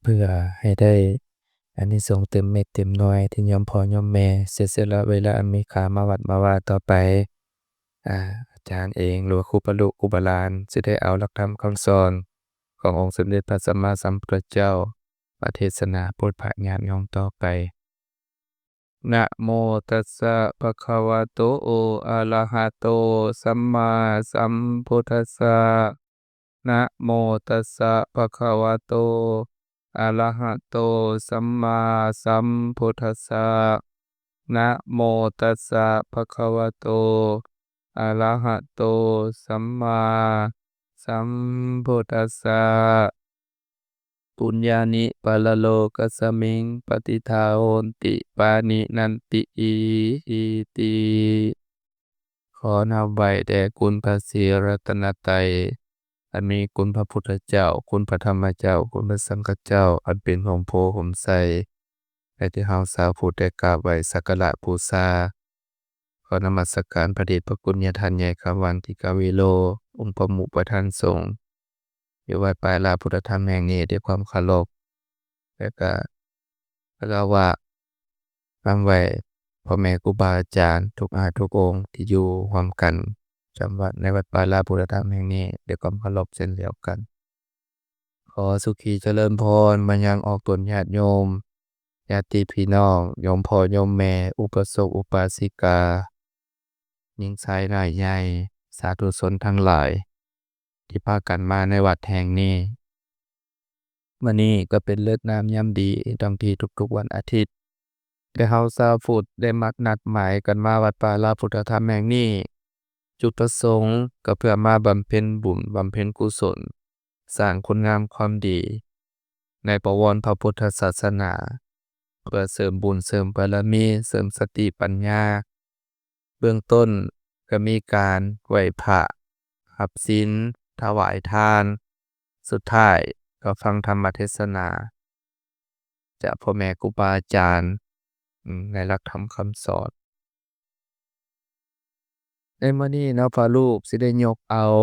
ເພື່ອໃຫ້ໄດ້ອານິສົງເຕັມເມັດເຕັມໜ່ວຍ ທີ່ໂຍມພໍ່ໂຍມແມ່ເສຍສະຫຼະເວລາອັນມີຄ່າມາວັດມາວາຕໍ່ໄປ. ອາ ອາຈານເອງ ຫຼືວ່າຄູບາລູກຄູບາຫຼານ ຊິໄດ້ເອົາຫຼັກທຳຄຳສອນຂອງອົງສົມເດັດພະສຳມາສຳພຸດທະເຈົ້າ ມາເທສະໜາໂປດພະຍາດໂຍມຕໍ່ໄປ. ນະໂມຕັດສະ ພະຄະວະໂຕ ອະລະຫະໂຕ ສຳມາສຳພຸດທັດສະ. ນະໂມຕັດສະ ພະຄະວະໂຕ ອະລະຫະໂຕ ສຳມາສຳພຸດທັດສະ. ນະໂມຕັດສະ ພະຄະວະໂຕ ອະລະຫະໂຕ ສຳມາສຳພຸດທັດສະ. ປຸນຍານິປະລະໂລກັດສະມິງ ປະຕິຖາໂຫນຕິ ປານິນັນຕິ ອີຫິຕິ. ຂໍນອບໄຫວ້ແດ່ຄຸນພະສີລັດຕະນະໄຕ ອັນມີຄຸນພະພຸດທະເຈົ້າ, ຄຸນພະທຳມະເຈົ້າ, ຄຸນພະສັງຄະເຈົ້າ ອັນເປັນຮົ່ມໂພຮົ່ມໄຊ ໃຫ້ແກ່ເຮົາຊາວພຸດໄດ້ກາບໄຫວ້ສັກກາລະບູຊາ. ຂໍນະມັດສະການພະເດດພະຄຸນຍາທ່ານໃຫຍ່ຄຳວັນ ທິກາວິໂລ ອົງປະມຸກປະທານສົງ ຢູ່ວັດປ່າລາວພຸດທະທຳແຫ່ງນີ້ດ້ວຍຄວາມເຄົາລົບ ແລະກະຄາລະວະນຳໄຫວ້ພໍ່ແມ່ຄູບາອາຈານທຸກອາດທຸກອົງ ທີ່ຢູ່ຮ່ວມກັນຈຳວັດໃນວັດປ່າລາວພຸດທະທຳແຫ່ງນີ້ດ້ວຍຄວາມເຄົາລົບເຊັ່ນດຽວກັນ. ຂໍສຸຂີຈະເລີນພອນມາຍັງອອກຕົນຍາດໂຍມ, ຍາດຕິພີ່ນ້ອງ, ໂຍມພໍ່ໂຍມແມ່, ອຸປາສົກອຸປາສິກາ, ຍິງຊາຍນ້ອຍໃຫຍ່, ສາທຸຊົນທັງຫຼາຍ ທີ່ພາກັນມາໃນວັດແຫ່ງນີ້. ມື້ນີ້ກໍເປັນເລີກງາມຍາມດີ ດັ່ງທີ່ທຸກໆວັນອາທິດ ແຕ່ເຮົາຊາວພຸດໄດ້ມັກນັດໝາຍກັນມາວັດປ່າລາວພຸດທະທຳແຫ່ງນີ້. ຈຸດປະສົງກໍເພື່ອມາບຳເພັນບຸນ, ບຳເພັນກຸສົນ, ສ້າງຄຸນງາມຄວາມດີໃນປະວອນພະພຸດທະສາສະໜາ, ເພື່ອເສີມບຸນ, ເສີມບາລະມີ, ເສີມສະຕິປັນຍາ. ເບື້ອງຕົ້ນກໍມີການໄຫວ້ພະ, ຮັບສິນ, ຖວາຍທານ, ສຸດທ້າຍກໍຟັງທຳມະເທດສະໜາຈາກພໍ່ແມ່ຄູບາອາຈານ ອາ ໃນຫຼັກທຳຄຳສອນ. ໃນມື້ນີ້ເນາະ ພະລູກຊິໄດ້ຍົກເອົາ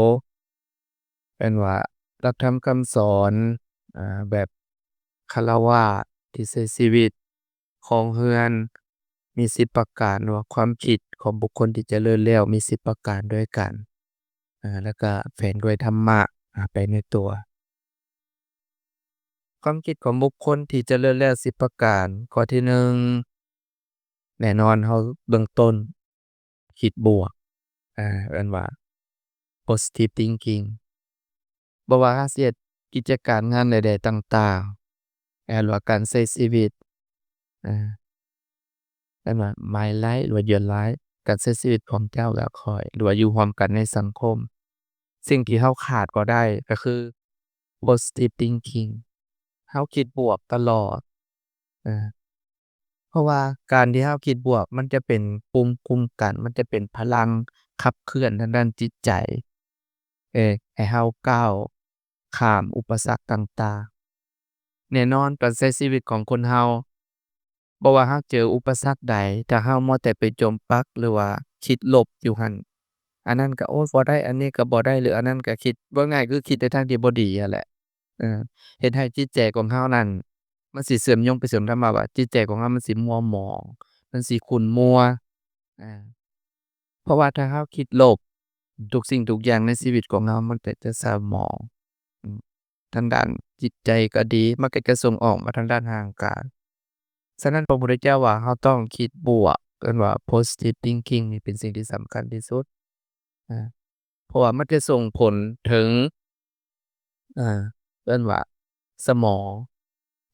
ເອີ້ນວ່າຫຼັກທຳຄຳສອນ ອາ ແບບຄາລະວາດທີ່ໃຊ້ຊີວິດ ຄອງເຮືອນ ມີສິບປະການ ຫຼືວ່າຄວາມຄິດຂອງບຸກຄົນທີ່ຈະເລີນແລ້ວມີສິບປະການດ້ວຍກັນ ອາ ແລ້ວກະແຝງດ້ວຍທຳມະ ອາ ໄປໃນຕົວ. ຄວາມຄິດຂອງບຸກຄົນທີ່ຈະເລີນແລ້ວສິບປະການ. ຂໍ້ທີໜຶ່ງ ແນ່ນອນເຮົາເບື້ອງຕົ້ນ ຄິດບວກ ເອີ້ນວ່າ positive thinking ບໍ່ວ່າເຮົາຊິເຮັດກິດຈະການງານໃດໆຕ່າງໆ ເອີ້ນວ່າການໃຊ້ຊີວິດ ເອີ້ນວ່າ my life ຫຼືວ່າ your life ການໃຊ້ຊີວິດຂອງເຈົ້າແລະຂ້ອຍ ຫຼືວ່າຢູ່ຮ່ວມກັນໃນສັງຄົມ ສິ່ງທີ່ເຮົາຂາດບໍ່ໄດ້ກໍຄື positive thinking ເຮົາຄິດບວກຕະຫຼອດ ເອີ ເພາະວ່າການທີ່ເຮົາຄິດບວກ ມັນຈະເປັນພູມຄຸ້ມກັນ ມັນຈະເປັນພະລັງຂັບເຄື່ອນທາງດ້ານຈິດໃຈ ເອີ ໃຫ້ເຮົາກ້າວຂ້າມອຸປະສັກຕ່າງໆ. ແນ່ນອນການໃຊ້ຊີວິດຂອງຄົນເຮົາ ບໍ່ວ່າເຮົາເຈີອຸປະສັກໃດ ຖ້າເຮົາມົວແຕ່ໄປຈົມປັກ ຫຼືວ່າຄິດລົບຢູ່ຫັ້ນ ອັນນັ້ນກໍ ໂອ້ຍ ບໍ່ໄດ້ ອັນນີ້ກໍບໍ່ໄດ້ ຫຼື ອັນນັ້ນກໍຄິດ ເວົ້າງ່າຍຄືຄິດໃນທາງທີ່ບໍ່ດີຫັ້ນແຫຼະ ເອີ ເຮັດໃຫ້ຈິດໃຈຂອງເຮົານັ້ນ ມັນຊິເຊື່ອມໂຍງໄປເສີມທຳມະວ່າ ຈິດໃຈຂອງເຮົາມັນຊິມົວໝອງ ມັນຊິຂຸ້ນມົວ ອາ ເພາະວ່າຖ້າເຮົາຄິດລົບ ທຸກສິ່ງທຸກຢ່າງໃນຊີວິດຂອງເຮົາມັນກໍຈະເສົ້າໝອງ ອາ ທາງດ້ານຈິດໃຈກໍດີ ມັນກໍຈະສົ່ງອອກມາທາງດ້ານຮ່າງກາຍ. ສະນັ້ນ ພະພຸດທະເຈົ້າວ່າເຮົາຕ້ອງຄິດບວກ ເອີ້ນວ່າ positive thinking ນີ້ເປັນສິ່ງທີ່ສຳຄັນທີ່ສຸດ ອາ ເພາະວ່າມັນຈະສົ່ງຜົນເຖິງ ເອີ້ນວ່າ ສະໝອງ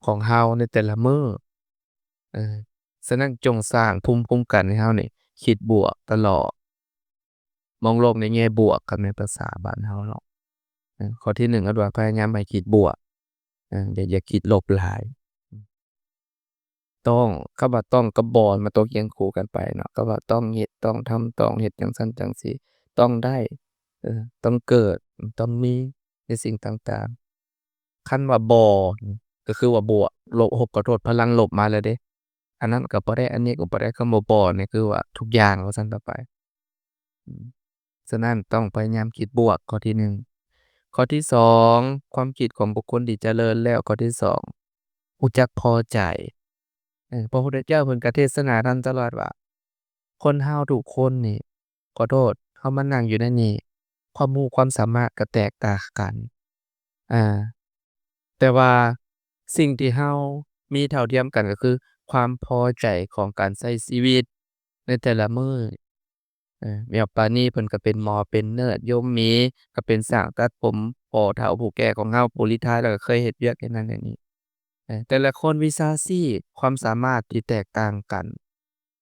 ຂອງເຮົາໃນແຕ່ລະມື້ ເອີ ສະນັ້ນຈົ່ງສ້າງພູມຄຸ້ມກັນໃຫ້ເຮົານີ້ຄິດບວກຕະຫຼອດ ມອງໂລກໃນແງ່ບວກ ຄັນແມ່ນພາສາບ້ານເຮົາເນາະ ເອີ ຂໍ້ທີໜຶ່ງ ເອີ້ນວ່າພະຍາຍາມໃຫ້ຄິດບວກ ເອີ ຢ່າ ຢ່າຄິດລົບຫຼາຍ ຕ້ອງ ຄຳວ່າຕ້ອງກັບບໍ່ ມັນຕ້ອງຄຽງຄູ່ກັນໄປເນາະ ຄຳວ່າຕ້ອງເຮັດ ຕ້ອງທຳ ຕ້ອງເຮັດຈັ່ງຊັ້ນຈັ່ງຊີ້ ຕ້ອງໄດ້ ເອີ ຕ້ອງເກີດ ຕ້ອງມີໃນສິ່ງຕ່າງໆ ຄັນວ່າບໍ່ ກໍຄືວ່າບວກ ລົບ ໂອ້ ຂໍໂທດ ພະລັງລົບມາແລ້ວເດ້ ອັນນັ້ນກໍບໍ່ໄດ້ ອັນນີ້ກໍບໍ່ໄດ້ ຄຳວ່າບໍ່ນີ້ຄືວ່າທຸກຢ່າງວ່າຊັ້ນຕໍ່ໄປ ອາ ສະນັ້ນຕ້ອງພະຍາຍາມຄິດບວກ ຂໍ້ທີໜຶ່ງ. ຂໍ້ທີສອງ ຄວາມຄິດຂອງບຸກຄົນທີ່ຈະເລີນແລ້ວ ຂໍ້ທີສອງ ຮູ້ຈັກພໍໃຈ. ເອີ ພະພຸດທະເຈົ້າເພິ່ນກໍເທດສະໜານຳຕະຫຼອດວ່າ ຄົນເຮົາທຸກຄົນນີ້ ຂໍໂທດ ເຮົາມານັ່ງຢູ່ໃນນີ້ ຄວາມຮູ້ຄວາມສາມາດກໍແຕກຕ່າງກັນ ອາ ແຕ່ວ່າສິ່ງທີ່ເຮົາມີເທົ່າທຽມກັນກໍຄືຄວາມພໍໃຈຂອງການໃຊ້ຊີວິດໃນແຕ່ລະມື້. ເອີ ແມ່ປານີເພິ່ນກໍເປັນໝໍ ເປັນເນີດ, ໂຍມໝີກໍເປັນຊ່າງຕັດຜົມ, ພໍ່ເຖົ້າຜູ້ແກ່ຂອງເຮົາ ຜູ້ລິທາຍ ແລ້ວກໍເຄີຍເຮັດວຽກເຮັດນັ້ນເຮັດນີ້. ເອີ ແຕ່ລະຄົນວິຊາຊີບ ຄວາມສາມາດທີ່ແຕກຕ່າງກັນ,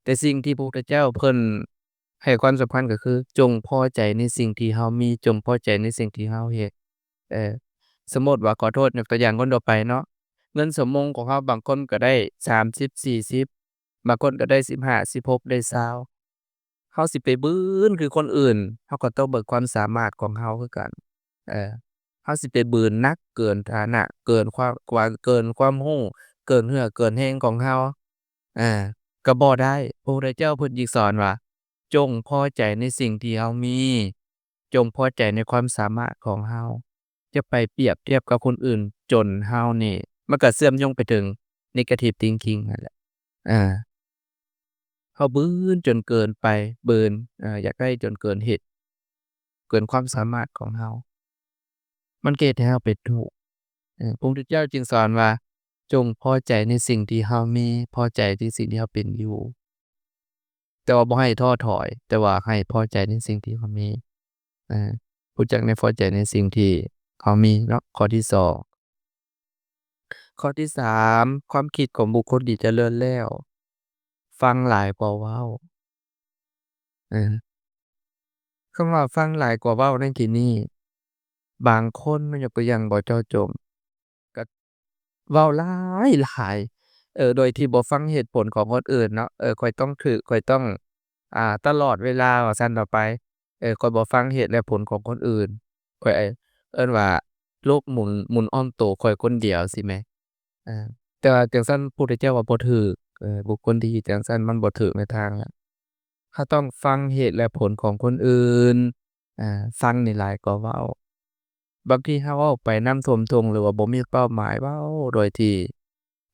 ແຕ່ສິ່ງທີ່ພະພຸດທະເຈົ້າເພິ່ນໃຫ້ຄວາມສຳຄັນກໍຄື ຈົ່ງພໍໃຈໃນສິ່ງທີ່ເຮົາມີ, ຈົ່ງພໍໃຈໃນສິ່ງທີ່ເຮົາເຮັດ. ເອີ ສົມມຸດວ່າ ຂໍໂທດ ຍົກຕົວຢ່າງຄົນທົ່ວໄປເນາະ, ເງິນຊົ່ວໂມງຂອງເຮົາບາງຄົນກໍໄດ້ສາມສິບ ສີ່ສິບ ບາງຄົນກໍໄດ້ສິບຫ້າ ສິບຫົກ ໄດ້ຊາວ. ເຮົາຊິໄປບືນຄືຄົນອື່ນ ເຮົາກໍຕ້ອງເບິ່ງຄວາມສາມາດຂອງເຮົາຄືກັນ. ເອີ ເຮົາຊິໄປບືນໜັກເກີນຖານະ ເກີນຄວາມ ກວ່າ ເກີນຄວາມຮູ້ ເກີນເຫື່ອເກີນແຮງຂອງເຮົາ ເອີ ກໍບໍ່ໄດ້. ພະພຸດທະເຈົ້າເພິ່ນຈຶ່ງສອນວ່າ ຈົ່ງພໍໃຈໃນສິ່ງທີ່ເຮົາມີ, ຈົ່ງພໍໃຈໃນຄວາມສາມາດຂອງເຮົາ. ຈະໄປປຽບທຽບກັບຄົນອື່ນຈົນເຮົານີ້ ມັນກໍເຊື່ອມໂຍງໄປເຖິງ negative thinking ນັ້ນແຫຼະ. ເອີ ເຮົາບືນຈົນເກີນໄປ, ບືນ ເອີ ຢາກໄດ້ຈົນເກີນເຫດ ເກີນຄວາມສາມາດຂອງເຮົາ, ມັນກໍເຮັດໃຫ້ເຮົາເປັນທຸກ. ເອີ ພະພຸດທະເຈົ້າຈຶ່ງສອນວ່າ ຈົ່ງພໍໃຈໃນສິ່ງທີ່ເຮົາມີ, ພໍໃຈໃນສິ່ງທີ່ເຮົາເປັນຢູ່. ແຕ່ວ່າບໍ່ໃຫ້ທໍ້ຖອຍ, ແຕ່ວ່າໃຫ້ພໍໃຈໃນສິ່ງທີ່ເຮົາມີ. ເອີ ຮູ້ຈັກໃນພໍໃຈໃນສິ່ງທີ່ເຮົາມີເນາະ. ຂໍ້ທີສອງ. ຂໍ້ທີສາມ, ຄວາມຄິດຂອງບຸກຄົນທີ່ຈະເລີນແລ້ວ, ຟັງຫຼາຍກວ່າເວົ້າ. ເອີ ຄຳວ່າຟັງຫຼາຍກວ່າເວົ້າໃນທີ່ນີ້, ບາງຄົນ ຍົກຕົວຢ່າງ ບໍ່ເຈາະຈົງ ກໍເວົ້າຫຼາຍໆ ເອີ ໂດຍທີ່ບໍ່ຟັງເຫດຜົນຂອງຄົນອື່ນເນາະ. ເອີ ຂ້ອຍຕ້ອງຖືກ, ຂ້ອຍຕ້ອງ ອ່າ ຕະຫຼອດເວລາ ວ່າຊັ້ນເຖາະໄປ. ເອີ ຂ້ອຍບໍ່ຟັງເຫດແລະຜົນຂອງຄົນອື່ນ, ຂ້ອຍ ເອີ້ນວ່າໂລກໝູນ, ໝູນອ້ອມໂຕຂ້ອຍຄົນດຽວຊີ້ແມ. ເອີ ແຕ່ວ່າຈັ່ງຊັ້ນ ພະພຸດທະເຈົ້າວ່າບໍ່ຖືກ. ເອີ ບຸກຄົນທີ່ຄິດຈັ່ງຊັ້ນມັນບໍ່ຖືກໃນທາງ. ເຮົາຕ້ອງຟັງເຫດແລະຜົນຂອງຄົນອື່ນ, ອາ ຟັງນີ້ຫຼາຍກວ່າເວົ້າ. ບາງທີເຮົາເວົ້າໄປນ້ຳຖ້ວມທົ່ງ ຫຼືວ່າບໍ່ມີເປົ້າໝາຍ, ເວົ້າໂດຍທີ່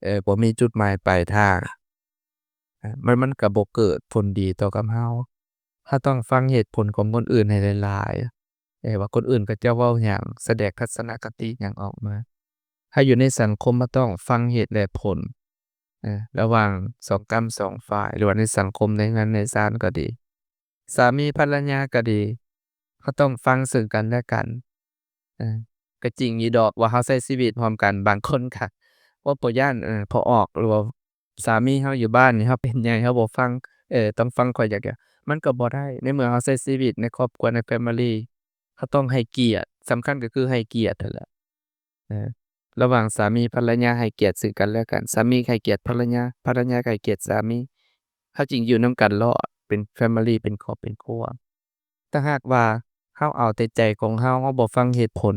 ເອີ ບໍ່ມີຈຸດໝາຍປາຍທາງ, ອາ ມັນ, ມັນກໍບໍ່ເກີດຜົນດີຕໍ່ກັບເຮົາ. ເຮົາຕ້ອງຟັງເຫດຜົນຂອງຄົນອື່ນໃຫ້ຫຼາຍໆ. ເອີ ວ່າຄົນອື່ນເຂົາເຈົ້າເວົ້າຫຍັງ, ສະແດງທັດສະນະຄະຕິຫຍັງອອກມາ. ຖ້າຢູ່ໃນສັງຄົມ ເຮົາຕ້ອງຟັງເຫດແລະຜົນ, ເອີ ລະຫວ່າງສອງກ້ຳສອງຝ່າຍ ຫຼືວ່າໃນສັງຄົມ, ໃນເຮືອນໃນຊານກໍດີ, ສາມີພັນລະຍາກໍດີ, ເຮົາຕ້ອງຟັງເຊິ່ງກັນແລະກັນ. ເອີ ກໍຈິງຢູ່ດອກວ່າເຮົາໃຊ້ຊີວິດຮ່ວມກັນ, ບາງຄົນກໍ ໂອ້ຍ ບໍ່ຢ້ານ ເອີ ພໍ່ອອກ ຫຼືວ່າ ສາມີເຮົາຢູ່ບ້ານນີ້ ເຮົາເປັນໃຫຍ່ ເຮົາບໍ່ຟັງ, ເອີ ຕ້ອງຟັງຂ້ອຍຢ່າງດຽວ, ມັນກໍບໍ່ໄດ້. ໃນເມື່ອເຮົາໃຊ້ຊີວິດໃນຄອບຄົວ ໃນ family ເຮົາຕ້ອງໃຫ້ກຽດ, ສຳຄັນກໍຄືໃຫ້ກຽດຫັ້ນແຫຼະ. ເອີ ລະຫວ່າງສາມີພັນລະຍາໃຫ້ກຽດເຊິ່ງກັນແລະກັນ, ສາມີໃຫ້ກຽດພັນລະຍາ, ພັນລະຍາໃຫ້ກຽດສາມີ, ເຮົາຈຶ່ງຢູ່ນຳກັນລອດ, ເປັນ family ເປັນຄອບເປັນຄົວ. ຖ້າຫາກວ່າເຮົາເອົາແຕ່ໃຈຂອງເຮົາ, ເຮົາບໍ່ຟັງເຫດຜົນ,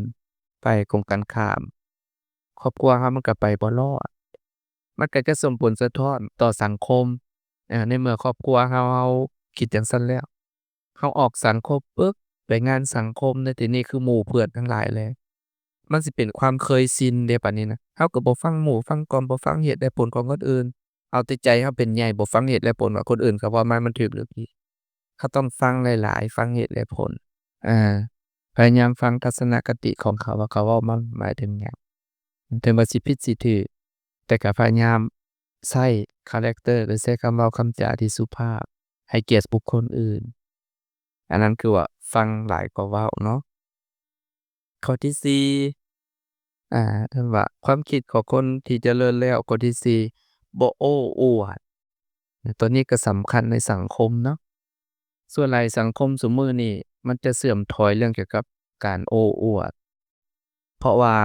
ໄປກົງກັນຂ້າມ, ຄອບຄົວເຮົາມັນກໍໄປບໍ່ລອດ, ມັນກໍຈະສົ່ງຜົນສະທ້ອນຕໍ່ສັງຄົມ. ເອີ ໃນເມື່ອຄອບຄົວເຮົາ, ເຮົາຄິດຈັ່ງຊັ້ນແລ້ວ, ເຮົາອອກສັງຄົມປຶບ, ໄປງານສັງຄົມໃນທີ່ນີ້ຄືໝູ່ເພື່ອນທັງຫຼາຍແລ້ວ, ມັນຊິເປັນຄວາມເຄີຍຊິນເດ້ບາດນີ້ນະ. ເຮົາກໍບໍ່ຟັງໝູ່ຟັງກ່ອມ, ບໍ່ຟັງເຫດແລະຜົນຂອງຄົນອື່ນ, ເອົາແຕ່ໃຈເຮົາເປັນໃຫຍ່, ບໍ່ຟັງເຫດແລະຜົນວ່າຄົນອື່ນເຂົາເວົ້າມາມັນຖືກຫຼືຜິດ. ເຮົາຕ້ອງຟັງຫຼາຍໆ, ຟັງເຫດແລະຜົນ, ເອີ ພະຍາຍາມຟັງທັດສະນະຄະຕິຂອງເຂົາວ່າເຂົາເວົ້າມາໝາຍເຖິງຫຍັງ, ເຖິງວ່າຊິຜິດຊິຖືກ, ແຕ່ກໍພະຍາຍາມໃຊ້ຄາແຣັກເຕີ ຫຼື ໃຊ້ຄຳເວົ້າຄຳຈາທີ່ສຸພາບ, ໃຫ້ກຽດບຸກຄົນອື່ນ. ອັນນັ້ນຄືວ່າຟັງຫຼາຍກວ່າເວົ້າເນາະ. ຂໍ້ທີສີ່ ອ່າ ເອີ້ນວ່າຄວາມຄິດຂອງຄົນທີ່ຈະເລີນແລ້ວ. ຂໍ້ທີສີ່ ບໍ່ໂອ້ອວດ. ຕົວນີ້ກໍສຳຄັນໃນສັງຄົມເນາະ. ສ່ວນຫຼາຍສັງຄົມຊຸມື້ນີ້ ມັນຈະເສື່ອມຖອຍເລື່ອງກ່ຽວກັບການໂອ້ອວດ. ເພາະວ່າ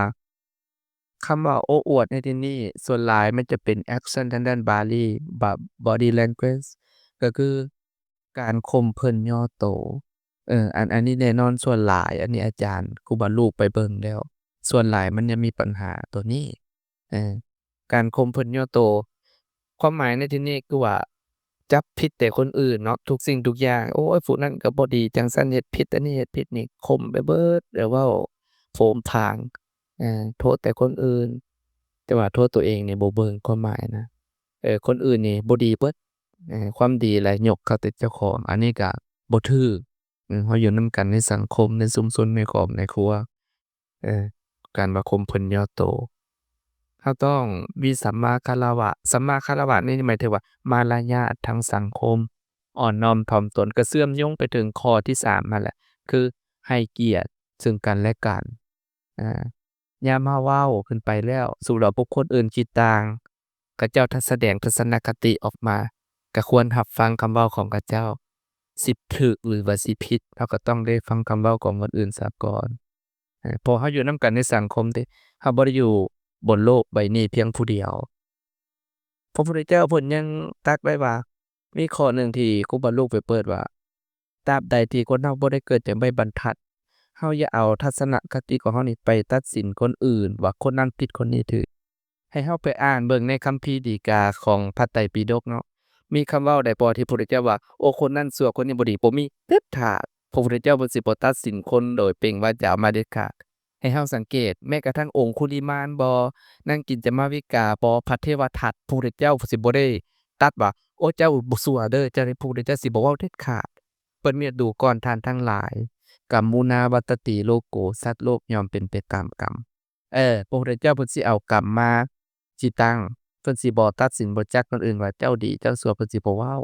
ຄຳວ່າໂອ້ອວດໃນທີ່ນີ້ ສ່ວນຫຼາຍມັນຈະເປັນແອັກຊັນທາງດ້ານບາລີ ບ- body language ກໍຄືການຂົ່ມເພິ່ນຍໍໂຕ. ເອີ ອັນ ອັນນີ້ແນ່ນອນສ່ວນຫຼາຍ, ອັນນີ້ອາຈານຄູບາລູກໄປເບິ່ງແລ້ວ, ສ່ວນຫຼາຍມັນຍັງມີບັນຫາຕົວນີ້. ເອີ ການຂົ່ມເພິ່ນຍໍໂຕ ຄວາມໝາຍໃນທີ່ນີ້ຄືວ່າ ຈັບຜິດແຕ່ຄົນອື່ນເນາະ, ທຸກສິ່ງທຸກຢ່າງ, ໂອ້ຍ ຜູ້ນັ້ນກໍບໍ່ດີ, ຈັ່ງຊັ້ນເຮັດຜິດ, ອັນນີ້ເຮັດຜິດ, ນີ້ຂົ່ມໄປເບິດ, ແລ້ວເວົ້າໂຜມຜາງ, ເອີ ໂທດແຕ່ຄົນອື່ນ. ແຕ່ວ່າໂທດຕົວເອງນີ້ບໍ່ເບິ່ງຄວາມໝາຍນະ. ເອີ ຄົນອື່ນນີ້ບໍ່ດີເບິດ, ເອີ ຄວາມດີລະຍົກເຂົ້າແຕ່ເຈົ້າຂອງ, ອັນນີ້ກະບໍ່ຖືກ. ເອີ ເຮົາຢູ່ນຳກັນໃນສັງຄົມ, ໃນຊຸມຊົນ, ໃນຄອບໃນຄົວ, ເອີ ການວ່າຂົ່ມເພິ່ນຍໍໂຕ, ເຮົາຕ້ອງມີສຳມາຄາລະວະ. ສຳມາຄາລະວະນີ້ໝາຍເຖິງວ່າມາລະຍາດທາງສັງຄົມ, ອ່ອນນ້ອມຖ່ອມຕົນ, ກໍເຊື່ອມໂຍງໄປເຖິງຂໍ້ທີສາມຫັ້ນແຫຼະ, ຄືໃຫ້ກຽດເຊິ່ງກັນແລະກັນ. ອາ ຍາມເຮົາເວົ້າຂຶ້ນໄປແລ້ວ, ສົມມຸດວ່າບຸກຄົນອື່ນຄິດຕ່າງ, ເຂົາເຈົ້າທັດສະແດງທັດສະນະຄະຕິອອກມາ, ກໍຄວນຮັບຟັງຄຳເວົ້າຂອງເຂົາເຈົ້າ. ຊິຖືກຫຼືວ່າຊິຜິດ, ເຮົາກໍຕ້ອງໄດ້ຟັງຄຳເວົ້າຂອງຄົນອື່ນສາກ່ອນ. ເອີ ເພາະເຮົາຢູ່ນຳກັນໃນສັງຄົມເດ້, ເຮົາບໍ່ໄດ້ຢູ່ບົນໂລກໃບນີ້ພຽງຜູ້ດຽວ. ພະພຸດທະເຈົ້າເພິ່ນຍັງຕັດໄວ້ວ່າ ມີຂໍ້ໜຶ່ງທີ່ຄູບາລູກໄປເປີດວ່າ ຕາບໃດທີ່ຄົນເຮົາບໍ່ໄດ້ເກີດຈາກໄມ້ບັນທັດ, ເຮົາຢ່າເອົາທັດສະນະຄະຕິຂອງເຮົານີ້ໄປຕັດສິນຄົນອື່ນວ່າຄົນນັ້ນຜິດຄົນນີ້ຖືກ. ໃຫ້ເຮົາໄປອ່ານເບິ່ງໃນຄຳພີດີກາຂອງພະໄຕປິດົກເນາະ, ມີຄຳເວົ້າໃດບໍ່ທີ່ພະພຸດທະເຈົ້າວ່າ ໂອ້ ຄົນນັ້ນຊົ່ວ ຄົນນີ້ບໍ່ດີ? ບໍ່ມີເດັດຂາດ. ພະພຸດທະເຈົ້າເພິ່ນຊິບໍ່ຕັດສິນຄົນໂດຍເປັ່ງວາຈາອອກມາເດັດຂາດ. ໃຫ້ເຮົາສັງເກດ ແມ້ກະທັ່ງອົງຄຸລິມານບໍ, ນາງກິນຈະມາວິກາບໍ, ພະເທວະທັດ, ພະພຸດທະເຈົ້າເພິ່ນຊິບໍ່ໄດ້ຕັດວ່າ ໂອ້ ເຈົ້າຊົ່ວເດີ, ເຈົ້ານີ້, ພະພຸດທະເຈົ້າຊິບໍ່ເວົ້າເດັດຂາດ. ເພິ່ນມີແຕ່ດູກ່ອນທ່ານທັງຫຼາຍ, ກຳມຸນາວັດຕະຕິໂລໂກ, ສັດໂລກຍ່ອມເປັນໄປຕາມກຳ. ເອີ ພະພຸດທະເຈົ້າເພິ່ນຊິເອົາກຳມາ ຊິຕັ້ງ, ເພິ່ນຊິບໍ່ຕັດສິນ ບໍ່ຈັກຄົນອື່ນວ່າເຈົ້າດີເຈົ້າຊົ່ວ, ເພິ່ນຊິບໍ່ເວົ້າ.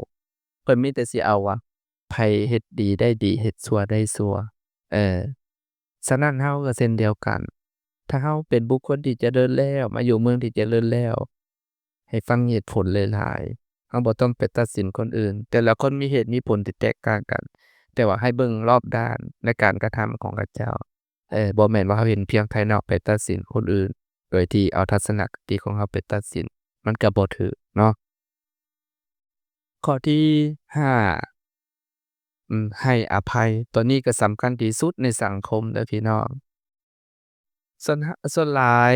ເພິ່ນມີແຕ່ຊິເອົາວ່າ ໃຜເຮັດດີໄດ້ດີ, ເຮັດຊົ່ວໄດ້ຊົ່ວ. ເອີ ສະນັ້ນເຮົາກໍເຊັ່ນດຽວກັນ, ຖ້າເຮົາເປັນບຸກຄົນທີ່ຈະເລີນແລ້ວ, ມາຢູ່ເມືອງທີ່ຈະເລີນແລ້ວ, ໃຫ້ຟັງເຫດຜົນຫຼາຍໆ. ເຮົາບໍ່ຕ້ອງໄປຕັດສິນຄົນອື່ນ. ແຕ່ລະຄົນມີເຫດມີຜົນທີ່ແຕກຕ່າງກັນ, ແຕ່ວ່າໃຫ້ເບິ່ງລອບດ້ານໃນການກະທຳຂອງເຂົາເຈົ້າ. ເອີ ບໍ່ແມ່ນວ່າເຮົາເຫັນພຽງພາຍນອກໄປຕັດສິນຄົນອື່ນ ໂດຍທີ່ເອົາທັດສະນະຄະຕິຂອງເຮົາໄປຕັດສິນ, ມັນກໍບໍ່ຖືກເນາະ. ຂໍ້ທີຫ້າ ອາ ໃຫ້ອະໄພ. ຕົວນີ້ກໍສຳຄັນທີ່ສຸດໃນສັງຄົມເດີພີ່ນ້ອງ. ສ່ວນ ສ່ວນຫຼາຍ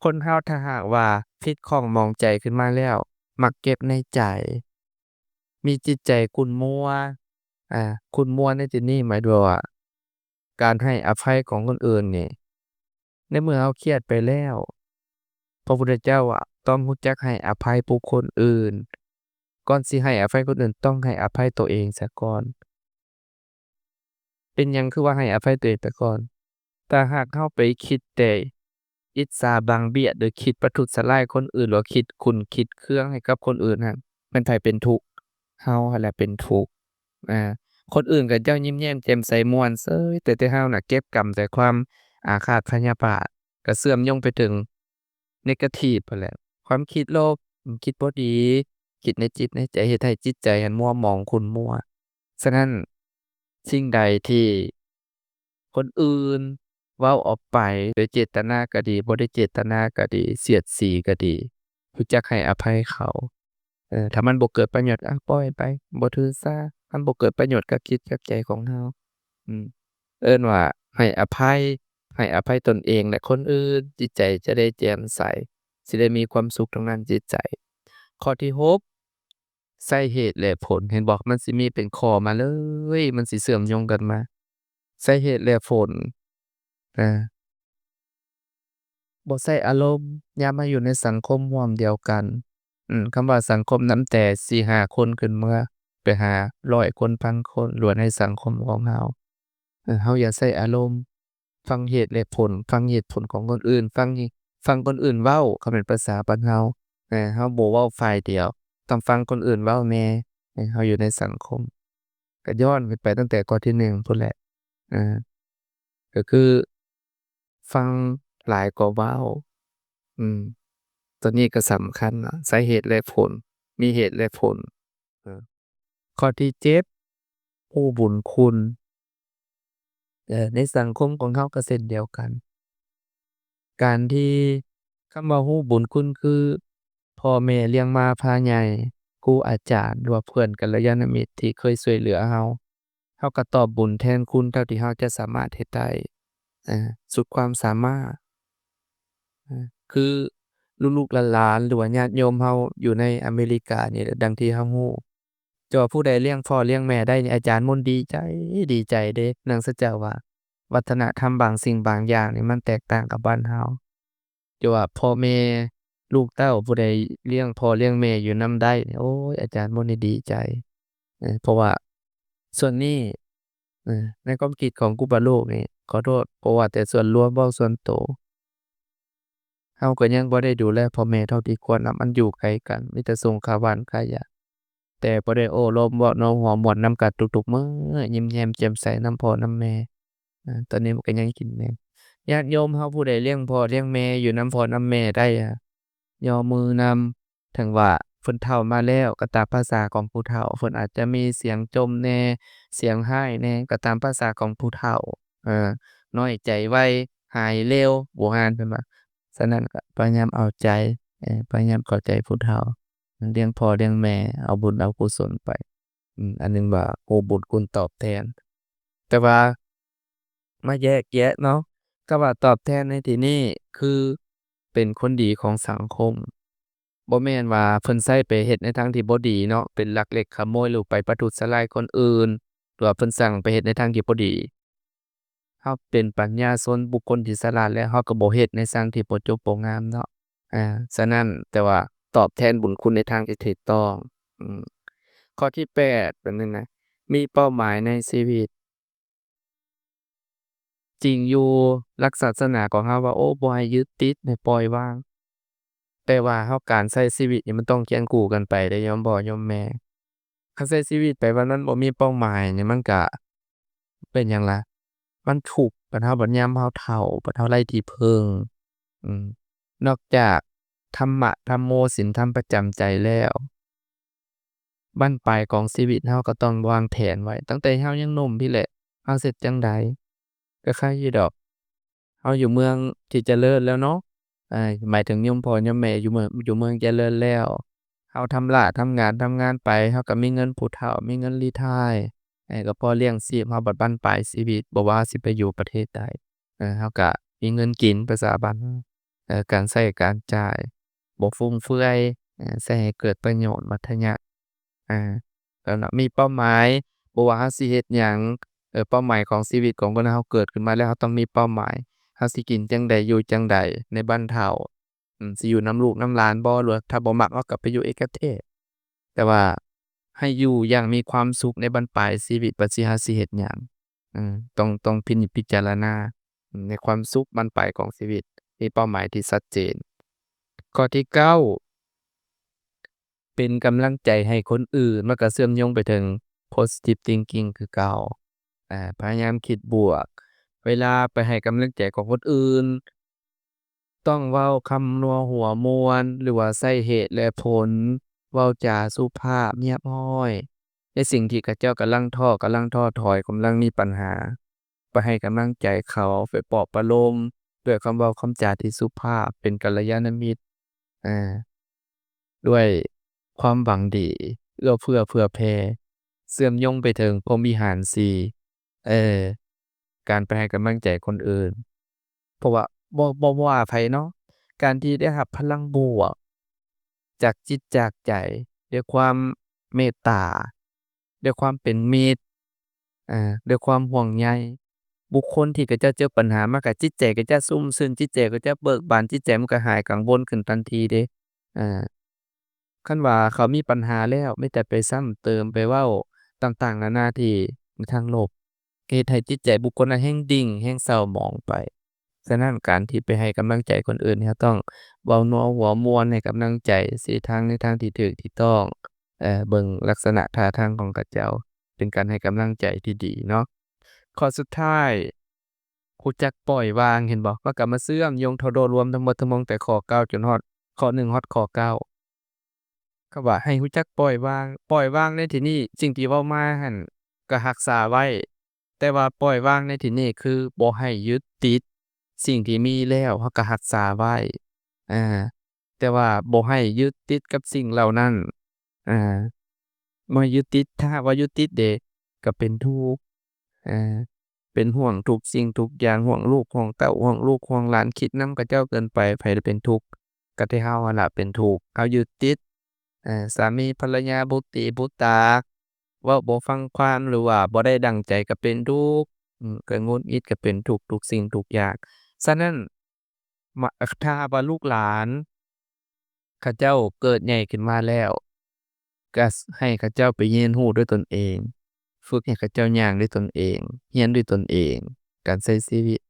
ຄົນເຮົາ ຖ້າຫາກວ່າຜິດຂ້ອງໝອງໃຈຂຶ້ນມາແລ້ວ ມັກເກັບໃນໃຈ, ມີຈິດໃຈຂຸ້ນມົວ. ອາ ຂຸ້ນມົວໃນທີ່ນີ້ໝາຍເຖິງວ່າ ການໃຫ້ອະໄພຂອງຄົນອື່ນນີ້ ໃນເມື່ອເຮົາຄຽດໄປແລ້ວ, ພະພຸດທະເຈົ້າວ່າຕ້ອງຮູ້ຈັກໃຫ້ອະໄພບຸກຄົນອື່ນ. ກ່ອນຊິໃຫ້ອະໄພຄົນອື່ນ ຕ້ອງໃຫ້ອະໄພຕົວເອງສາກ່ອນ. ເປັນຫຍັງຄືວ່າໃຫ້ອະໄພຕົວເອງສາກ່ອນ? ຖ້າຫາກເຮົາໄປຄິດແຕ່ອິດສາບັງບຽດ ຫຼື ຄິດປະທຸດສະຮ້າຍຄົນອື່ນ ຫຼື ຄິດຂຸ້ນຄິດເຄືອງໃຫ້ກັບຄົນອື່ນຫັ້ນ, ແມ່ນໃຜເປັນທຸກ? ເຮົາຫັ້ນແຫຼະເປັນທຸກ. ອາ ຄົນອື່ນເຂົາເຈົ້າຍິ້ມແຍ້ມແຈ່ມໃສມ່ວນເສີຍ, ແຕ່ ແຕ່ເຮົານະເກັບກຳແຕ່ຄວາມອາຄາດພະຍາບາດ, ກະເຊື່ອມໂຍງໄປເຖິງ negative ຫັ້ນແຫຼະ, ຄວາມຄິດລົບ, ຄິດບໍ່ດີ, ຄິດໃນຈິດໃນໃຈ ເຮັດໃຫ້ຈິດໃຈຫັ້ນມົວໝອງຂຸ້ນມົວ. ສະນັ້ນ ສິ່ງໃດທີ່ຄົນອື່ນເວົ້າອອກໄປໂດຍເຈດຕະນາກໍດີ, ບໍ່ໄດ້ເຈດຕະນາກໍດີ, ສຽດສີກໍດີ, ຮູ້ຈັກໃຫ້ອະໄພເຂົາ. ເອີ ຖ້າມັນບໍ່ເກີດປະໂຫຍດ ອາ ປ່ອຍໄປ, ບໍ່ຖືສາ, ມັນບໍ່ເກີດປະໂຫຍດກັບຈິດກັບໃຈຂອງເຮົາ. ອືມ ເອີ້ນວ່າໃຫ້ອະໄພ, ໃຫ້ອະໄພຕົນເອງ ແລະ ຄົນອື່ນ, ຈິດໃຈຈະໄດ້ແຈ່ມໃສ, ຊິໄດ້ມີຄວາມສຸກທາງດ້ານຈິດໃຈ. ຂໍ້ທີຫົກ ໃຊ້ເຫດ ແລະ ຜົນ. ເຫັນບໍ່? ມັນຊິມີເປັນຂໍ້ມາເລີຍ, ມັນຊິເຊື່ອມໂຍງກັນມາ. ໃຊ້ເຫດ ແລະ ຜົນ. ອາ ບໍ່ໃຊ້ອາລົມ ຍາມມາຢູ່ໃນສັງຄົມຮ່ວມດຽວກັນ. ອືມ ຄຳວ່າສັງຄົມນຳແຕ່ສີ່ຫ້າຄົນຂຶ້ນເມືອ ໄປຫາຮ້ອຍຄົນ ພັນຄົນ ລ້ວນໃຫ້ສັງຄົມຂອງເຮົາ. ເອີ ເຮົາຢ່າໃຊ້ອາລົມ, ຟັງເຫດແລະຜົນ, ຟັງເຫດຜົນຂອງຄົນອື່ນ, ຟັງ ຟັງຄົນອື່ນເວົ້າ, ຄຳເປັນພາສາບ້ານເຮົາ. ເອີ ເຮົາບໍ່ເວົ້າຝ່າຍດຽວ, ຕ້ອງຟັງຄົນອື່ນເວົ້າແດ່. ເອີ ເຮົາຢູ່ໃນສັງຄົມ, ກະຍ້ອນຂຶ້ນໄປຕັ້ງແຕ່ຂໍ້ທີໜຶ່ງພຸ້ນແຫຼະ. ເອີ ກໍຄືຟັງຫຼາຍກວ່າເວົ້າ. ອືມ ຕົວນີ້ກໍສຳຄັນເນາະ, ໃຊ້ເຫດ ແລະ ຜົນ, ມີເຫດ ແລະ ຜົນ. ເອີ ຂໍ້ທີເຈັດ ຮູ້ບຸນຄຸນ. ເອີ ໃນສັງຄົມຂອງເຮົາກໍເຊັ່ນດຽວກັນ, ການທີ່ ຄຳວ່າຮູ້ບຸນຄຸນ ຄື ພໍ່ແມ່ລ້ຽງມາພາໃຫຍ່, ຄູອາຈານ ຫຼືວ່າເພື່ອນກັນລະຍານະມິດທີ່ເຄີຍຊ່ວຍເຫຼືອເຮົາ, ເຮົາກໍຕອບບຸນແທນຄຸນເທົ່າທີ່ເຮົາຈະສາມາດເຮັດໄດ້ ເອີ ສຸດຄວາມສາມາດ. ເອີ ຄືລູກໆຫຼານໆ ຫຼືວ່າຍາດໂຍມເຮົາຢູ່ໃນອາເມລິການີ້ແຫຼະ, ດັ່ງທີ່ເຮົາຮູ້ ເຈົ້າວ່າຜູ້ໃດລ້ຽງພໍ່ລ້ຽງແມ່ໄດ້ນີ້ ອາຈານມົນດີໃຈ, ດີໃຈເດ້. ເນື່ອງຈາກວ່າວັດທະນະທຳບາງສິ່ງບາງຢ່າງນີ້ມັນແຕກຕ່າງກັບບ້ານເຮົາ. ເຈົ້າວ່າພໍ່ແມ່ ລູກເຕົ້າຜູ້ໃດລ້ຽງພໍ່ລ້ຽງແມ່ຢູ່ນຳໄດ້ ໂອ້ຍ ອາຈານບໍ່ໄດ້ດີໃຈ ເອີ ເພາະວ່າສ່ວນນີ້ ເອີ ໃນຄວາມຄິດຂອງກຸບາໂລກນີ້ ຂໍໂທດ ບໍ່ວ່າແຕ່ສ່ວນລວມ ເວົ້າສ່ວນໂຕ ເຮົາກໍຍັງບໍ່ໄດ້ດູແລພໍ່ແມ່ເທົ່າທີ່ຄວນນຳ ອັນຢູ່ໄກກັນ ມີແຕ່ສົ່ງຄ່າບ້ານຄ່າຢາ ແຕ່ບໍ່ໄດ້ໂອ້ລົມເວົ້າເນາະ ຫົວມ່ວນນຳກັນທຸກໆມື້ ຍິ້ມແຍ້ມແຈ່ມໃສນຳພໍ່ນຳແມ່. ອາ ຕອນນີ້ມັນກໍຍັງກິນແມ່ນ ຍາດໂຍມເຮົາຜູ້ໃດລ້ຽງພໍ່ລ້ຽງແມ່ຢູ່ນຳພໍ່ນຳແມ່ໄດ້ ອາ ຍໍມືນຳ ເຖິງວ່າເພິ່ນເຖົ້າມາແລ້ວ ກໍຕາມພາສາຂອງຜູ້ເຖົ້າ ເພິ່ນອາດຈະມີສຽງຈົ່ມແດ່ ສຽງຮ້າຍແດ່ ກໍຕາມພາສາຂອງຜູ້ເຖົ້າ ເອີ ນ້ອຍໃຈໄວ ຫາຍເລັວ ບູຮານເພິ່ນວ່າ. ສະນັ້ນກໍພະຍາຍາມເອົາໃຈ ເອີ ພະຍາຍາມເຂົ້າໃຈຜູ້ເຖົ້າ ລ້ຽງພໍ່ລ້ຽງແມ່ ເອົາບຸນເອົາກຸສົນໄປ ອືມ ອັນໜຶ່ງວ່າຮູ້ບຸນຄຸນຕອບແທນ ແຕ່ວ່າມາແຍກແຍະເນາະ ຄຳວ່າຕອບແທນໃນທີ່ນີ້ ຄືເປັນຄົນດີຂອງສັງຄົມ ບໍ່ແມ່ນວ່າເພິ່ນໃຊ້ໄປເຮັດໃນທາງທີ່ບໍ່ດີເນາະ ເປັນລັກເລັກຂະໂມຍ ຫຼືໄປປະທຸດສະລາຍຄົນອື່ນ ຫຼືວ່າເພິ່ນສັ່ງໄປເຮັດໃນທາງທີ່ບໍ່ດີ. ເຮົາເປັນປັນຍາຊົນ ບຸກຄົນທີ່ສະຫຼາດແລ້ວ ເຮົາກໍບໍ່ເຮັດໃນທາງທີ່ບໍ່ຈົບບໍ່ງາມເນາະ ອາ ສະນັ້ນ ແຕ່ວ່າຕອບແທນບຸນຄຸນໃນທາງທີ່ຖືກຕ້ອງ. ອືມ ຂໍ້ທີແປດ ເປັນຈັ່ງໃດ? ມີເປົ້າໝາຍໃນຊີວິດ. ຈິງຢູ່ ຫຼັກສາສະໜາຂອງເຮົາວ່າ ໂອ້ ບໍ່ໃຫ້ຍຶດຕິດ ໃຫ້ປ່ອຍວາງ ແຕ່ວ່າເຮົາ ການໃຊ້ຊີວິດນີ້ມັນຕ້ອງຄຽງຄູ່ກັນໄປເດ້ໂຍມພໍ່ໂຍມແມ່. ຄັນໃຊ້ຊີວິດໄປແບບນັ້ນບໍ່ມີເປົ້າໝາຍນີ້ ມັນກະເປັນຫຍັງລະ? ມັນທຸກ ບັດເຮົາ ບັດຍາມເຮົາເຖົ້າ ບັດເຮົາໄຮ້ທີ່ເພິ່ງ. ອືມ ນອກຈາກທຳມະທຳໂມ ສິນທຳປະຈຳໃຈແລ້ວ ບັ້ນປາຍຂອງຊີວິດເຮົາກໍຕ້ອງວາງແຜນໄວ້ ຕັ້ງແຕ່ເຮົາຍັງໜຸ່ມພີ້ແຫຼະ ເຮົາເຮັດຈັ່ງໃດ? ກໍໄຄຢູ່ດອກ ເຮົາຢູ່ເມືອງທີ່ຈະເລີນແລ້ວເນາະ ເອີ ໝາຍເຖິງໂຍມພໍ່ໂຍມແມ່ຢູ່ເມືອງ ຢູ່ເມືອງຈະເລີນແລ້ວ ເຮົາທຳລາທຳງານ ທຳງານໄປ ເຮົາກໍມີເງິນຜູ້ເຖົ້າ ມີເງິນຣີທາຍ ເອີ ກໍພໍລ້ຽງຊີບເຮົາ. ບັດບັ້ນປາຍຊີວິດ ບໍ່ວ່າເຮົາຊິໄປຢູ່ປະເທດໃດ ເອີ ເຮົາກະມີເງິນກິນ ພາສາບ້ານເຮົາ ເອີ ການໃຊ້ການຈ່າຍບໍ່ຟຸ່ມເຟືອຍ ເອີ ໃຊ້ໃຫ້ເກີດປະໂຫຍດ ມັດທະຍະ ອາ ແລ້ວເນາະ ມີເປົ້າໝາຍ ບໍ່ວ່າເຮົາຊິເຮັດຫຍັງ ເອີ ເປົ້າໝາຍຂອງຊີວິດຂອງຄົນເຮົາເກີດຂຶ້ນມາແລ້ວ ເຮົາຕ້ອງມີເປົ້າໝາຍ ເຮົາຊິກິນຈັ່ງໃດ ຢູ່ຈັ່ງໃດໃນບັ້ນເຖົ້າ ອາ ຊິຢູ່ນຳລູກນຳຫຼານບໍ່ ຫຼືວ່າຖ້າບໍ່ມັກເຮົາກໍໄປຢູ່ເອກະເທດ ແຕ່ວ່າໃຫ້ຢູ່ຢ່າງມີຄວາມສຸກໃນບັ້ນປາຍຊີວິດ ວ່າຊິ ເຮົາຊິເຮັດຫຍັງ ອາ ຕ້ອງ ຕ້ອງພິນິດພິຈາລະນາໃນຄວາມສຸກບັ້ນປາຍຂອງຊີວິດ ມີເປົ້າໝາຍທີ່ຊັດເຈນ. ຂໍ້ທີເກົ້າ ເປັນກຳລັງໃຈໃຫ້ຄົນອື່ນ ມັນກໍເຊື່ອມໂຍງໄປເຖິງ positive thinking ຄືເກົ່າ ອາ ພະຍາຍາມຄິດບວກ ເວລາໄປໃຫ້ກຳລັງໃຈຂອງຄົນອື່ນ ຕ້ອງເວົ້າຄຳນົວຫົວມ່ວນ ຫຼືວ່າໃຊ້ເຫດແລະຜົນ ເວົ້າຈາສຸພາບຮຽບຮ້ອຍ ໃນສິ່ງທີ່ເຂົາເຈົ້າກຳລັງທໍ້ ກຳລັງທໍ້ຖອຍ ກຳລັງມີປັນຫາ ໄປໃຫ້ກຳລັງໃຈເຂົາ ໄປປອບປະໂລມດ້ວຍຄຳເວົ້າຄຳຈາທີ່ສຸພາບ ເປັນກັນລະຍານະມິດ ອາ ດ້ວຍຄວາມຫວັງດີ ເອື້ອເຟື້ອເຜື່ອແຜ່ ເຊື່ອມໂຍງໄປເຖິງພົມວິຫານສີ່ ເອີ ການໄປໃຫ້ກຳລັງໃຈຄົນອື່ນ ເພາະວ່າບໍ່ ບໍ່ ບໍ່ວ່າໃຜເນາະ ການທີ່ໄດ້ຮັບພະລັງບວກຈາກຈິດຈາກໃຈ ດ້ວຍຄວາມເມດຕາ ດ້ວຍຄວາມເປັນມິດ ອາ ດ້ວຍຄວາມຫ່ວງໃຍ ບຸກຄົນທີ່ເຂົາເຈົ້າເຈີປັນຫາມາ ກະຈິດໃຈເຂົາເຈົ້າຊຸ່ມຊື່ນ ຈິດໃຈເຂົາເຈົ້າເບີກບານ ຈິດໃຈມັນກະຫາຍກັງວົນຂຶ້ນທັນທີເດ້ ອາ ຄັນວ່າເຂົາມີປັນຫາແລ້ວ ມີແຕ່ໄປຊ້ຳເຕີມ ໄປເວົ້າຕ່າງໆນານາທີ່ໃນທາງລົບ ເຮັດໃຫ້ຈິດໃຈບຸກຄົນນັ້ນແຮ່ງດິ່ງ ແຮ່ງເສົ້າໝອງໄປ. ສະນັ້ນ ການທີ່ໄປໃຫ້ກຳລັງໃຈຄົນອື່ນ ເຮົາຕ້ອງເວົ້ານົວຫົວມ່ວນໃຫ້ກຳລັງໃຈ ຊີ້ທາງໃນທາງທີ່ຖືກທີ່ຕ້ອງ ເບິ່ງລັກສະນະທ່າທາງຂອງເຂົາເຈົ້າ ເປັນການໃຫ້ກຳລັງໃຈທີ່ດີເນາະ. ຂໍ້ສຸດທ້າຍ ຮູ້ຈັກປ່ອຍວາງ ເຫັນບໍ່? ມັນກໍມາເຊື່ອມໂຍງທະລຸລວມທັງໝົດທັງມວງ ແຕ່ຂໍ້ເກົ້າຈົນຮອດຂໍ້ໜຶ່ງຮອດຂໍ້ເກົ້າ ຄຳວ່າໃຫ້ຮູ້ຈັກປ່ອຍວາງ ປ່ອຍວາງໃນທີ່ນີ້ ສິ່ງທີ່ເວົ້າມາຫັ້ນກໍຮັກສາໄວ້ ແຕ່ວ່າປ່ອຍວາງໃນທີ່ນີ້ຄືບໍ່ໃຫ້ຍຶດຕິດ ສິ່ງທີ່ມີແລ້ວເຮົາກໍຮັກສາໄວ້ ອາ ແຕ່ວ່າບໍ່ໃຫ້ຍຶດຕິດກັບສິ່ງເຫຼົ່ານັ້ນ ອາ ບໍ່ໃຫ້ຍຶດຕິດ ຖ້າຫາກວ່າຍຶດຕິດເດ ກໍເປັນທຸກ ອາ ເປັນຫ່ວງທຸກສິ່ງທຸກຢ່າງ ຫ່ວງລູກຫ່ວງເຕົ້າ ຫ່ວງລູກຫ່ວງຫຼານ ຄິດນຳເຂົາເຈົ້າເກີນໄປ ໃຜລະເປັນທຸກ? ກໍແຕ່ເຮົາຫັ້ນລະເປັນທຸກ ເຮົາຍຶດຕິດ ເອີ ສາມີພັນລະຍາ ບຸດຕີບຸດຕາ ເວົ້າບໍ່ຟັງຄວາມ ຫຼືວ່າບໍ່ໄດ້ດັ່ງໃຈກໍເປັນທຸກ ອືມ ກໍຫງຸດຫງິດ ກໍເປັນທຸກ ທຸກສິ່ງທຸກຢ່າງ. ສະນັ້ນ ມະ ຖ້າຫາກວ່າລູກຫຼານ ເຂົາເຈົ້າເກີດໃຫຍ່ຂຶ້ນມາແລ້ວ ກໍໃຫ້ເຂົາເຈົ້າໄປຮຽນຮູ້ດ້ວຍຕົນເອງ, ຝຶກໃຫ້ເຂົາເຈົ້າຍ່າງດ້ວຍຕົນເອງ, ຮຽນດ້ວຍຕົນເອງ, ການໃຊ້ຊີວິດ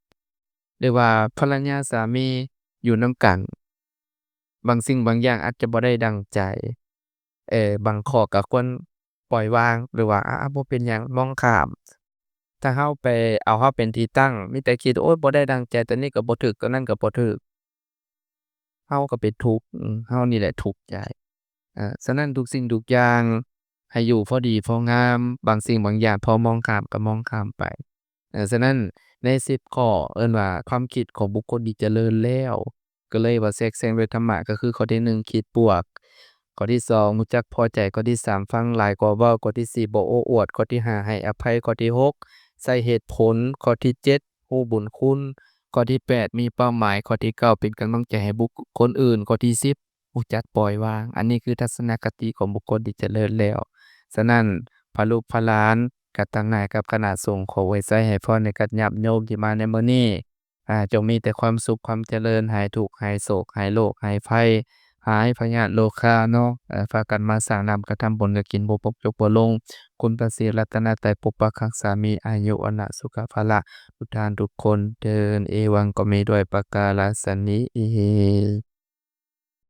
ຫຼືວ່າພັນລະຍາສາມີຢູ່ນຳກັນ ບາງສິ່ງບາງຢ່າງອາດຈະບໍ່ໄດ້ດັ່ງໃຈ, ເອີ ບາງຂໍ້ກໍຄວນປ່ອຍວາງ ຫຼືວ່າ ອາ ບໍ່ເປັນຫຍັງ ມອງຂ້າມ. ຖ້າເຮົາໄປເອົາເຮົາເປັນທີ່ຕັ້ງ, ມີແຕ່ຄິດ ໂອ້ຍ ບໍ່ໄດ້ດັ່ງໃຈ, ຕົວນີ້ກໍບໍ່ຖືກ, ຕົວນັ້ນກໍບໍ່ຖືກ, ເຮົາກໍໄປທຸກ, ເຮົານີ້ແຫຼະທຸກໃຈ. ເອີ ສະນັ້ນທຸກສິ່ງທຸກຢ່າງໃຫ້ຢູ່ພໍດີພໍງາມ, ບາງສິ່ງບາງຢ່າງພໍມອງຂ້າມກໍມອງຂ້າມໄປ. ເອີ ສະນັ້ນໃນສິບຂໍ້ເອີ້ນວ່າຄວາມຄິດຂອງບຸກຄົນທີ່ຈະເລີນແລ້ວ ກໍເລີຍວ່າແຊກແຊງດ້ວຍທຳມະ ກໍຄືຂໍ້ທີໜຶ່ງ ຄິດບວກ, ຂໍ້ທີສອງ ຮູ້ຈັກພໍໃຈ, ຂໍ້ທີສາມ ຟັງຫຼາຍກວ່າເວົ້າ, ຂໍ້ທີສີ່ ບໍ່ໂອ້ອວດ, ຂໍ້ທີຫ້າ ໃຫ້ອະໄພ, ຂໍ້ທີຫົກ ໃຊ້ເຫດຜົນ, ຂໍ້ທີເຈັດ ຮູ້ບຸນຄຸນ, ຂໍ້ທີແປດ ມີເປົ້າໝາຍ, ຂໍ້ທີເກົ້າ ເປັນກຳລັງໃຈໃຫ້ບຸກຄົນອື່ນ, ຂໍ້ທີສິບ ຮູ້ຈັກປ່ອຍວາງ. ອັນນີ້ຄືທັດສະນະຄະຕິຂອງບຸກຄົນທີ່ຈະເລີນແລ້ວ. ສະນັ້ນ ພະລູກພະຫຼານ ກັບທັງນາຍກັບຄະນະສົງ ຂໍອວຍໄຊໃຫ້ພອນໃຫ້ກັບຍາດໂຍມທີ່ມາໃນມື້ນີ້ ອາ ຈົ່ງມີແຕ່ຄວາມສຸກຄວາມຈະເລີນ, ຫາຍທຸກຫາຍໂສກ, ຫາຍໂລກຫາຍໄພ, ຫາຍພະຍາດໂລຄາເນາະ. ເອີ ພາກັນມາສ້າງນຳກະທຳບຸນກະກິນບໍ່ຈົບບໍ່ລົງ, ຄຸນພະສີລັດຕະນະໄຕປົກປັກຮັກສາມີອາຍຸວັນນະສຸຂະພະລະທຸກທ່ານທຸກຄົນເທີ້ນ. ເອວັງ ກໍມີດ້ວຍປະກາລະສະນີ້.